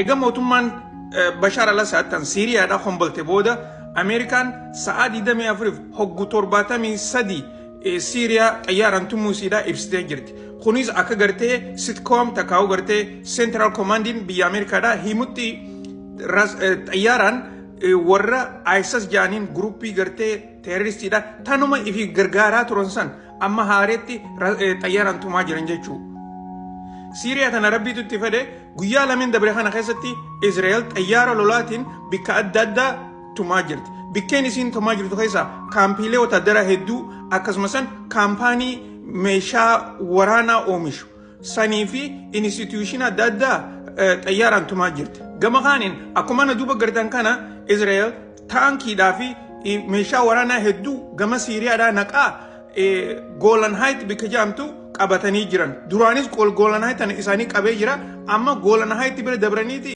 Egaa mootummaan Bashaar al-Assad tan Siiriyaadhaa hombolte booda, Ameerikaan sa'aa 24 hoggu 73 Siiriyaa xayyaaraan tumuu isiidhaa ibsitee jirti. Kunis akka gartee CENTCOM takkaa'u gartee Central Commandiin biyya Ameerikaadhaa himutti, xayyaaraan warra ISIS jedhaniin guruppii gartee teeroristiidha tanuma ifi gargaaraa turan san amma haareetti xayyaaraan tumaa jiran jechuudha. Siiriyaa tana rabbiitu itti fedhe. Guyyaa lameen dabre kana keessatti Israa'el xayyaara lolaatiin bikka adda addaa tumaa jirti. Bikkeen isiin tumaa jirtu keessaa kaampiilee wataaddaraa hedduu, akkasumas kaampaanii meeshaa waraanaa oomishu sanii fi institution adda addaa xayyaaraan tumaa jirti. Gama kaaniin akkuma na duuba gartan kana, Israa'el taankiidhaa fi meeshaa waraanaa hedduu gama Siiriyaadhaa naqaa Goolan Heights bikka jedhamtu qabatanii jiran. Duraanis Goolan Heights isaanii qabee jira. Amma Goolan Heights bira dabraniiti.